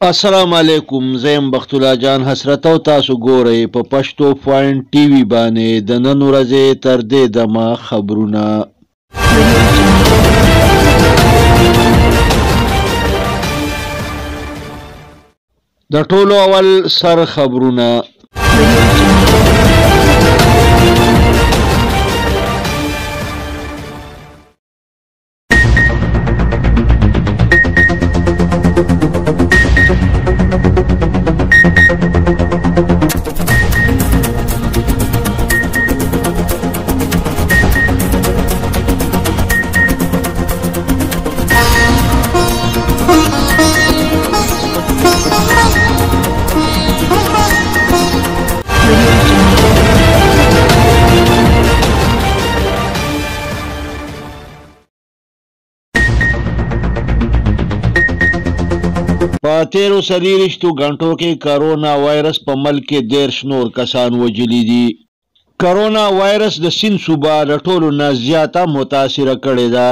السلام علیکم، زه یم بخت الله جان حسرت او تاسو ګورئ په پښتو پوینټ ټي وي باندې د نن ورځې تر دې دمه خبرونه. د ټولو اول سر خبرونه. په تیرو 24 غنټو کې کرونا وایرس په ملک کې 30 نور کسان وژلي دي. کرونا وایرس د سیند صوبه له ټولو نه زیاته متاثره کړې ده.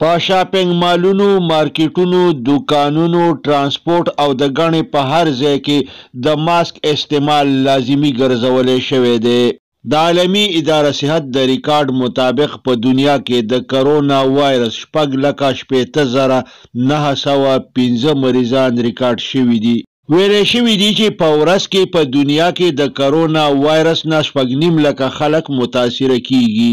په شاپینګ مالونو، مارکیټونو، دوکانونو، ترانسپورت او د ګڼې په هر ځای کې د ماسک استعمال لازمي ګرځولی شوی دی. د عالمي اداره صحت د ریکارډ مطابق په دنیا کې د کرونا وایرس 6,60,905 مریضان ریکارډ شوي دي. ویلی شوي دي چې په ورځ کې په دنیا کې د کرونا وایرس نه 6.5 لکه خلک متاثره کیږي.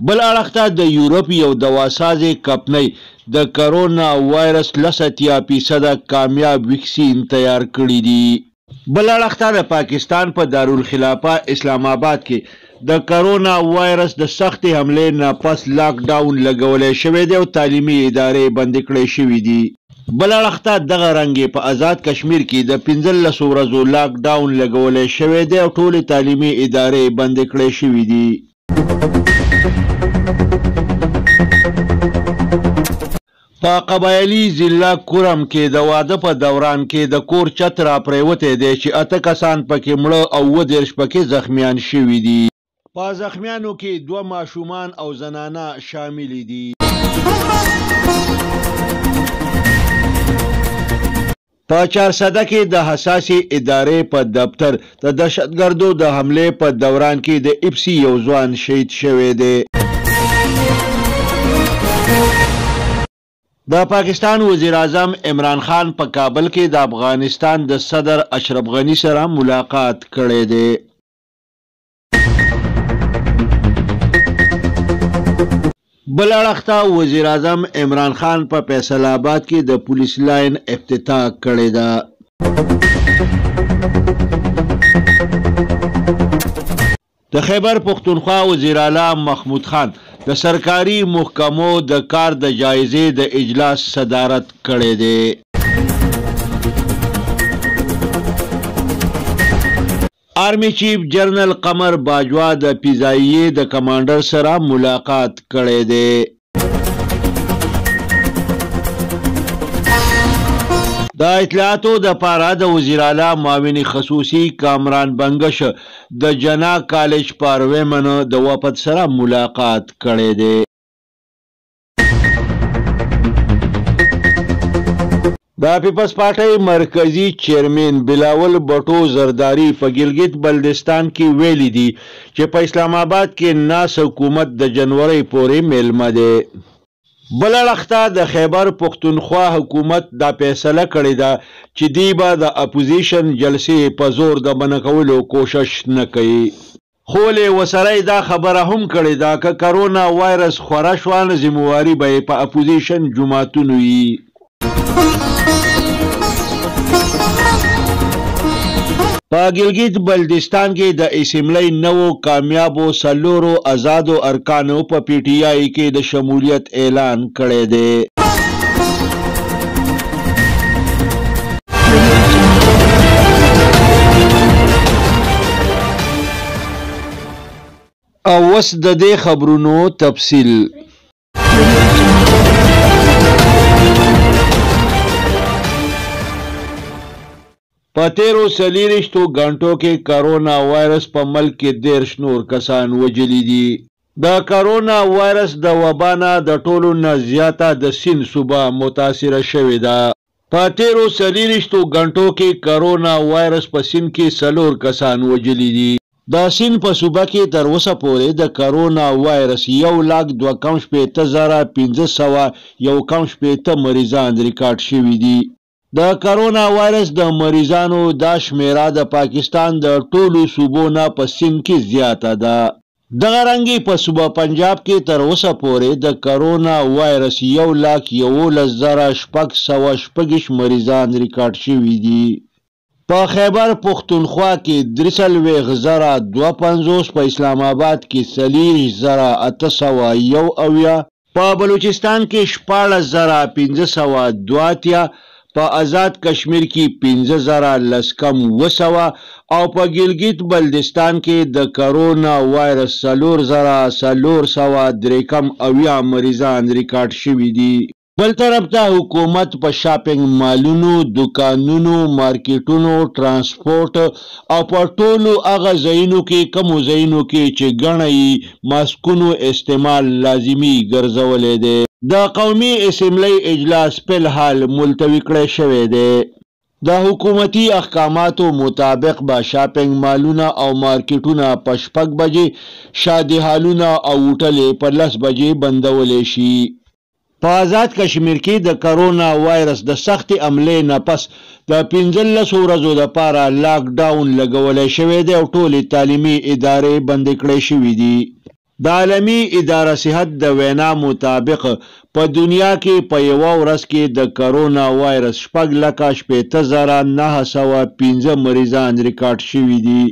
بل اړخ ته د یورپ یو دواسازې کمپنۍ د کرونا وایرس 80% کامیاب ویکسین تیار کړی دي. بل اړخ ته د پاکستان په دارالخلافه اسلام آباد کې د کرونا وایرس د سختې حملې نه پس لاک ډاون لګولی شوی دی او تعلیمي ادارې بندې کړی شوي دي. بل اړخ ته دغه رنګې په آزاد کشمیر کې د 15 ورځو لاک ډاون لګولی شوی دی او ټولې تعلیمي ادارې بندې کړی شوي دي. په قبایلی ضلع کورم کې د واده په دوران کې د کور چت را پریوتی دی چې 8 کسان پکې مړه او 37 پکې زخمیان شوي دي. په زخمیانو کې 2 ماشومان او زنانه شامل دي. په چارسده کې د حساسې ادارې په دفتر د دهشتګردو د حملې په دوران کې د اف سي یو ځوان شهید شوی دی. د پاکستان وزیر اعظم عمران خان په کابل کې د افغانستان د صدر اشرف غني سره ملاقات کړی دی. بل اړخ ته وزیر اعظم عمران خان په فیصل آباد کې د پولیس لاین افتتاح کړې ده. د خیبر پښتونخوا وزیر اعلی محمود خان د سرکاري محکمو د کار د جایزې د اجلاس صدارت کړی دی. آرمی چیف جنرل قمر باجوه د فضائیې د کمانډر سره ملاقات کړی دی. د اطلاعاتو د پاره د وزیر اعلی معاون خصوصي کامران بنګش د جنا کالج پر ویمن د وفد سره ملاقات کړی دی. د پیپلز پارټۍ مرکزي چیرمن بلاول بټو زرداری په ګلګت بلدستان کې ویلي دي چې په اسلام آباد کې ناس حکومت د جنورۍ پورې میلمه دی. بل اړخ ته د خیبر پښتونخوا حکومت دا فیصله کړې ده چې دی به د اپوزیشن جلسې په زور د منع کولو کوشش نه کوي. خو له وسره یې دا خبره هم کړې ده که کرونا وایرس خوره شوه نو ذمهواري به یې په اپوزیشن جوماتونو وي. په ګلګت بلدستان کې د اسمبلۍ نوو کامیابو 4 ازادو ارکانو په پي ټي آی کې د شمولیت اعلان کړی دی. او اوس د دې خبرونو تفصیل. په تیرو 24 غنټو کې کرونا وایرس په ملک کې 30 نور کسان وژلي دي. د کرونا وایرس د وبا نه د ټولو نه زیاته د سیند صوبه متاثره شوې ده. په تېرو څلېرویشتو ګنټو کې کرونا وایرس په سیند کې څلور کسان وژلي دي. د سیند په صوبه کې تر اوسه پورې د کرونا وایرس یو لاک دوه کم شپېته زره پنځه سوه یو کم شپېته مریضان ریکارډ شوي دي. د کرونا وایرس د مریضانو دا شمېره د پاکستان د ټولو صوبو نه په سیند کې زیاته ده. دغه رنګې په صوبه پنجاب کې تر اوسه پورې د کرونا وایرس یو لاک 11,626 مریضان ریکارډ شوي دي. په خیبر پښتونخوا کې 43,052، په اسلام آباد کې 40,871، په بلوچستان کې 16,582، په آزاد کشمیر کې 4,950 او په ګلګت بلتستان کې د کرونا وایرس 4473 مریضان ریکارډ شوي دي. بل طرف ته حکومت په شاپینګ مالونو، دکانونو، مارکیټونو، ترانسپورت او په ټولو هغه ځایونو کې کومو ځایونو کې چې ګڼه یي ماسکونو استعمال لازمي ګرځولی دی. د قومي اسمبلۍ اجلاس فلحال ملتوي کړی شوی دی. د حکومتي احکاماتو مطابق به شاپینګ مالونه او مارکیټونه په 6 بجې، شادي هالونه او هوټلې په 10 بجې بندولی شي. په آزاد کشمیر کې د کرونا وایرس د سختې حملې نه پس د 15 ورځو دپاره لاک ډاون لګولی شوی دی او ټولې تعلیمي ادارې بندې کړی شوي دي. د عالمي اداره صحت د وینا مطابق په دنیا کې په یوه ورځ کې د کرونا وایرس 660,905 مریضان ریکارډ شوي دي.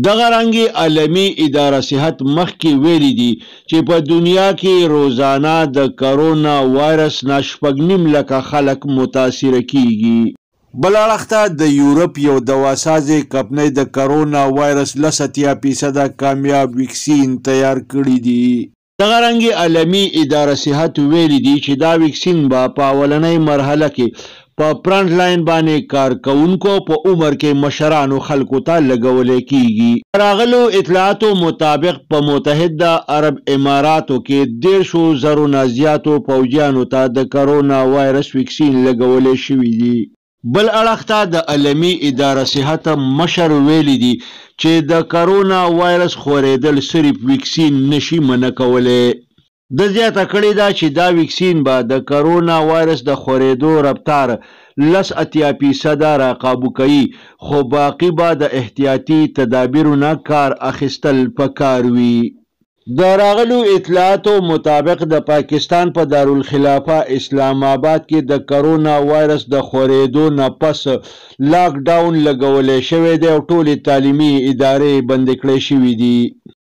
دغه رنګې عالمي اداره صحت مخکې ویلي دي چې په دنیا کې روزانه د کرونا وایرس نه 6.5 لکه خلک متاثره کیږي. بل اړخ ته د یورپ یو دواسازې کمپنۍ د کرونا وایرس 80% کامیاب ویکسین تیار کړي دي. دغه رنګې عالمي اداره صحت ویلي دي چې دا ویکسین به په اولنۍ مرحله کې په فرنټ لاین باندې کار کوونکو په عمر کې مشرانو خلکو ته لګولی کیږي. راغلو اطلاعاتو مطابق په متحده عرب اماراتو کې 30,000 نه زیاتو پوځیانو ته د کرونا وایرس ویکسین لګولی شوي دي. بل اړخ ته د عالمي اداره صحت مشر ویلي دي چې د کرونا وایرس خورېدل صرف ویکسین نشي منع کولی. ده زیاته کړې ده چې دا ویکسین به د کرونا وایرس د خورېدو رفتار 80% راقابو کوي، خو باقي به د احتیاطي تدابیرو نه کار اخیستل پکار وي. د راغلو اطلاعاتو مطابق د پاکستان په دارالخلافه اسلام آباد کې د کرونا وایرس د خورېدو نه پس لاک ډاون لګولی شوی دی او ټولې تعلیمي ادارې بندې کړی شوي دي.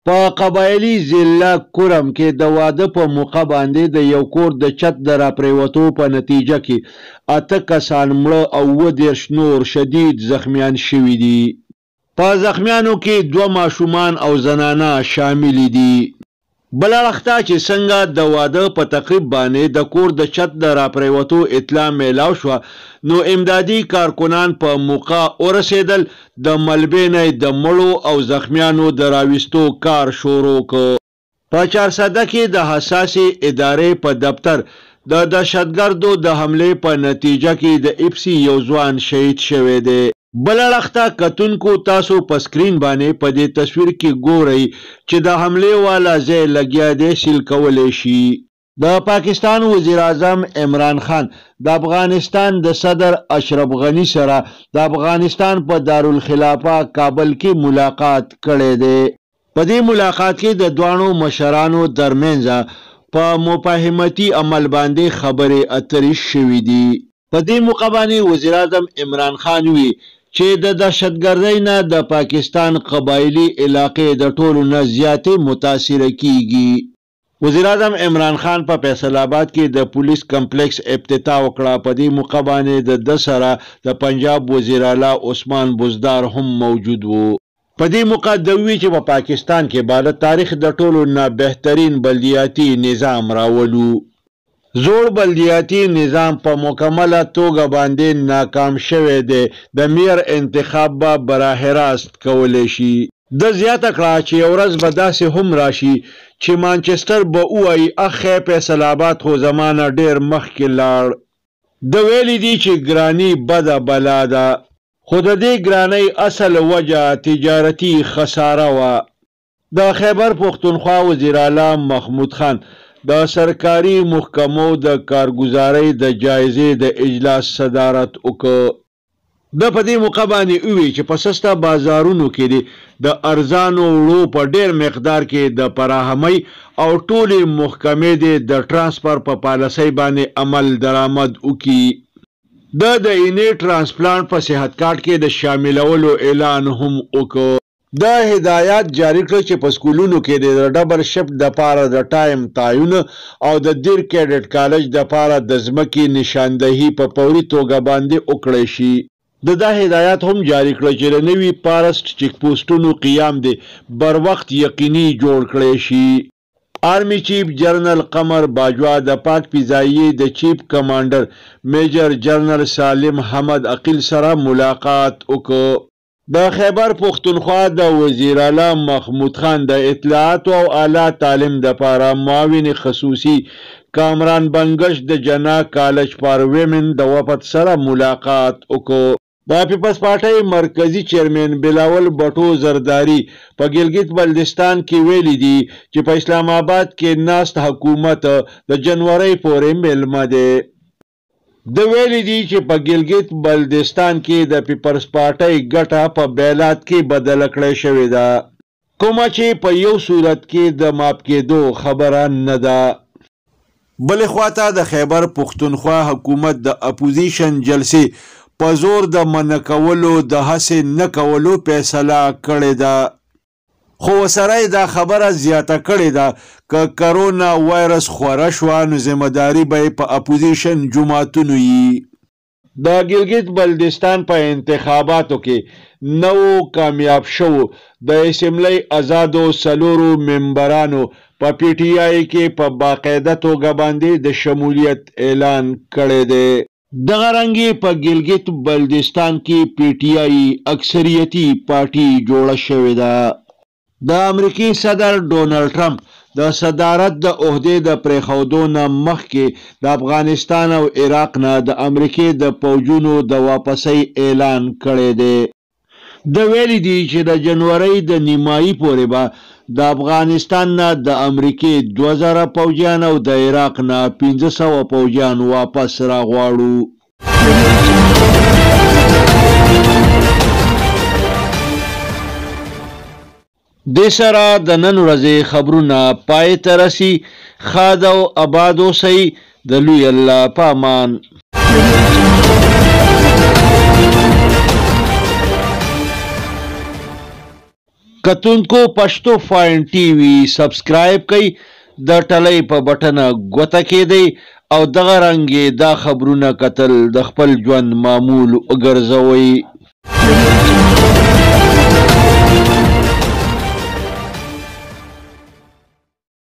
په قبایلي ضلع کورم کې د واده په موقع باندې د یو کور د چت د راپریوتو په نتیجه کې 8 کسان مړه او 37 نور شدید زخمیان شوي دي. په زخمیانو کې 2 ماشومان او زنانه شامل دي. بل اړخ ته چې څنګه د واده په تقریب باندې د کور د چت د راپریوتو اطلاع میلاو شوه نو امدادي کارکنان په موقع ورسېدل، د ملبې نه د مړو او زخمیانو د راویستو کار شروع کړ. په چارسده کې د حساسې ادارې په دفتر د دهشتګردو د حملې په نتیجه کې د اف سي یو ځوان شهید شوی دی. بل اړخ ته کتونکو تاسو په سکرین باندې په دې تصویر کې ګورئ چې د حملې والا ځای لګیا دی سیل کولی شي. د پاکستان وزیر اعظم عمران خان د افغانستان د صدر اشرف غني سره د افغانستان په دارالخلافه کابل کې ملاقات کړی دی. په دې ملاقات کې د دواړو مشرانو ترمنځ په مفاهمتي عمل باندې خبرې اترې شوې دي. په دې موقع باندې وزیر اعظم عمران خان وی چې د دهشتګردۍ نه د پاکستان قبایلي علاقې د ټولو نه زیاتې متاثره کیږي. وزیر اعظم عمران خان په فیصل آباد کې د پولیس کمپلیکس افتتاح وکړه. په دې موقع باندې د ده سره د پنجاب وزیر اعلی عثمان بزدار هم موجود وو. په دې موقع ده وویل چې په پاکستان کې به د تاریخ د ټولو نه بهترین بلدیاتي نظام راولو. زوړ بلدیاتي نظام په مکمله توګه باندې ناکام شوی دی، د میر انتخاب به براه راست کولی شي. ده زیاته کړه چې یو ورځ به داسې هم راشي چې مانچستر به ووایي اخی فیصل آباد خو زما نه ډېر مخکې لاړ. ده ویلي دي چې ګراني بده بلا ده، خو د دې ګرانۍ اصل وجه تجارتي خساره وه. د خیبر پښتونخوا وزیراعلی محمود خان د سرکاري محکمو د کارګزارۍ د جایزې د اجلاس صدارت وکړ. ده په دې موقع باندې ووی چې په سسته بازارونو کې دې د ارزانو وړو په ډېر مقدار کې د فراهمۍ او ټولې محکمې دې د ټرانسفر په پالسۍ باندې عمل درآمد وکړي. ده د اینې ټرانسپلانټ په صحت کارت کې د شاملولو اعلان هم وکړ. ده هدایات جاري کړل چې په سکولونو کې دې د ډبل شفټ دپاره د ټایم تعین او د دیر کیډټ کالج دپاره د ځمکې نشاندهي په فوري توګه باندې وکړی شي. ده دا هدایات هم جاري کړل چې د نوي فارسټ چیک پوسټونو قیام دې بر وخت یقیني جوړ کړی شي. آرمي چیف جنرل قمر باجوه د پاک فضائیې د چیف کمانډر میجر جنرل سالم حمد عقیل سره ملاقات وکړ. د خیبر پښتونخوا د وزیراعلی محمود خان د اطلاعاتو او اعلی تعلیم دپاره معاون خصوصي کامران بنګش د جناح کالج فار ویمن د وفد سره ملاقات وکړ. د پیپلز پارټۍ مرکزي چیئرمین بلاول بټو زرداري په ګلګت بلتستان کې ویلي دي چې په اسلام آباد کې ناست حکومت د جنورۍ پورې میلمه دی. ده ویلي دي چې په ګلګت بلتستان کې د پیپلز پارټۍ ګټه په بیلات کې بدله کړې شوې ده، کومه چې په یو صورت کې د معاف کېدو خبره نه ده. بلې خواته د خیبر پښتونخوا حکومت د اپوزیشن جلسې په زور د منع کولو د هڅې نه کولو فیصله کړې ده، خو ورسره یې دا خبره زیاته کړې ده که کرونا وایرس خوره شوه نو ذمه داري به یې په اپوزیشن جماعتونو یي. د ګلګت بلتستان په انتخاباتو کې نوو کامیاب شوو د اسمبلۍ ازادو څلورو ممبرانو په پي ټي آی کې په باقاعده توګه باندې د شمولیت اعلان کړی دی. دغه رنګ په ګلګت بلتستان کې پي ټي آی اکثریتي پارټي جوړه شوې ده. د امریکې صدر ډونلډ ټرمپ د صدارت د عهدې د پرېښودو نه مخکې د افغانستان او عراق نه د امریکې د پوجونو د واپسۍ اعلان کړی دی. ده ویلي دي چې د جنورۍ د نیمایي پورې به د افغانستان نه د امریکې 2000 پوجیان او د عراق نه 500 پوجیان واپس راغواړو. دې سره د نن ورځې خبرونه پای ته رسي. ښاد او اباد اوسئ. د لوی الله په امان. کتونکو پښتو فاین ټي وي سبسکرایب کړئ، د ټلۍ په بټنه ګوته کېدئ او دغه رنګ دا خبرونه کتل د خپل ژوند معمول وګرځوئ.